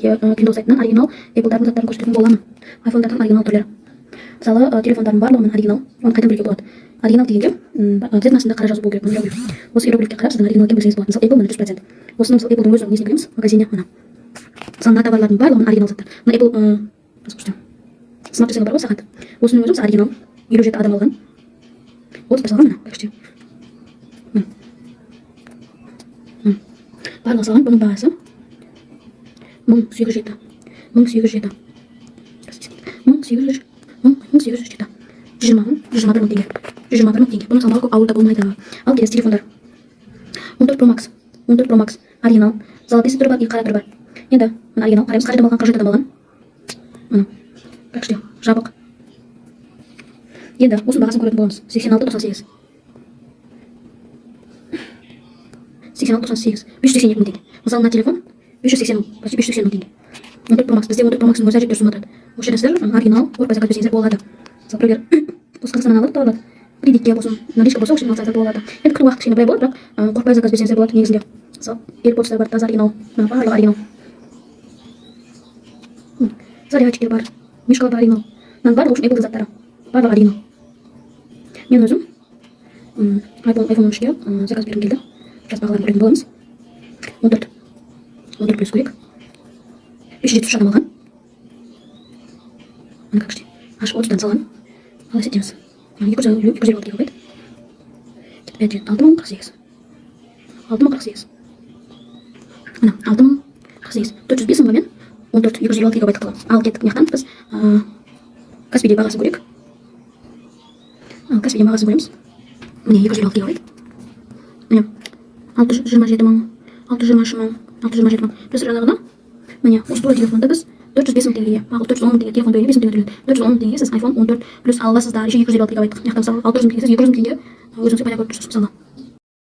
сізге Windows сайтынан оригинал Apple'дардың заттарын көрсететін боламын. iPhone'дардың оригинал түрлері. Мысалы, телефондардың барлығы міне оригинал. Оны қайдан білуге болады? Оригинал дегенде цветінің астында қара жазу болу керек, иероглиф. Осы иероглифке қарап, сіздің оригинал екенін білсеңіз болады. Мысалы, Apple міне 100%. Осының, мысалы, Apple'дың өзінің несіне кіреміз? Магазине мына. Мысалы, мына товарлардың барлығы міне оригинал заттар. Мына Apple қазір көрсетемін. Смарт часы бар ғой, сағат. Осының өзі, мысалы, оригинал. 57 адам алған. 31 салған міне, почти. Міне. Міне. Барлығы салған, бұның бағасы 1807. 1807. 1800, 1807. 120 мың, 121 мың теңге. 121 мың теңге. Бұның салмағы көп, ауыр да болмайды. Ал келесі телефондар. 14 Pro Max. 14 Pro Max. Оригинал. Золотистый түрі бар, и қара түрі бар. Енді мына оригинал қараймыз, қаншадан алған, 47 адам алған. Міне. Почти жабық. Енді осының бағасын көретін боламыз. 86,98. 86,98. 582 мың теңге. Мысалы, мына телефон 580 мың, почти 580 мың теңге. 14 Pro Max. Бізде 14 Pro Max'ның өзі әжептәуір сумма тұрады. Осы жерден сіздер оригинал қорықпай заказ берсеңіздер болады. Мысалы, біреулер осы Қазақстаннан алады, товарларды. Кредитке болсын, наличка болса, осы жерден алсаңыздар болады. Енді күту уақыт кішкене былай болады, бірақ қорықпай заказ берсеңіздер болады негізінде. Мысалы, AirPods'тар бар, таза оригинал. Мына барлығы оригинал. Зарядчиктер бар, мишкалар бар оригинал. Мынаның барлығы, в общем, Apple'дың заттары. Барлығы оригинал. Мен өзім iPhone 13-ке заказ бергім келді. Сейчас бағаларын көретін боламыз. 14. 14 плюс көрейік. 573 адам алған. Мына как же? Аш 30-дан салған. Ал есептейміз. 250, 256 гигабайт. Пять, 6048. 6048. Мына 6048. 405 мыңға мен 14 256 гигабайт аламын. Ал кеттік, мына жақтан біз Каспийде бағасын көрейік. Ал Каспийде бағасын көреміз. Міне, 256 гигабайт. Міне, 627 мың, 623 мың, 627 мың. Біз жаңағыны, міне, осы тура телефонды біз 405 мың теңгеге, мақұл, 410 мың теңге телефон төлейді, 5 мың теңге төлейді. 410 мың теңгеге сіз iPhone 14 плюс ала аласыздар, еще 256 гигабайттық. Мына жақтан, мысалы, 600 мың теңге, сіз 200 мың теңге өзіңізге пайда көріп тұрсыз, мысалы.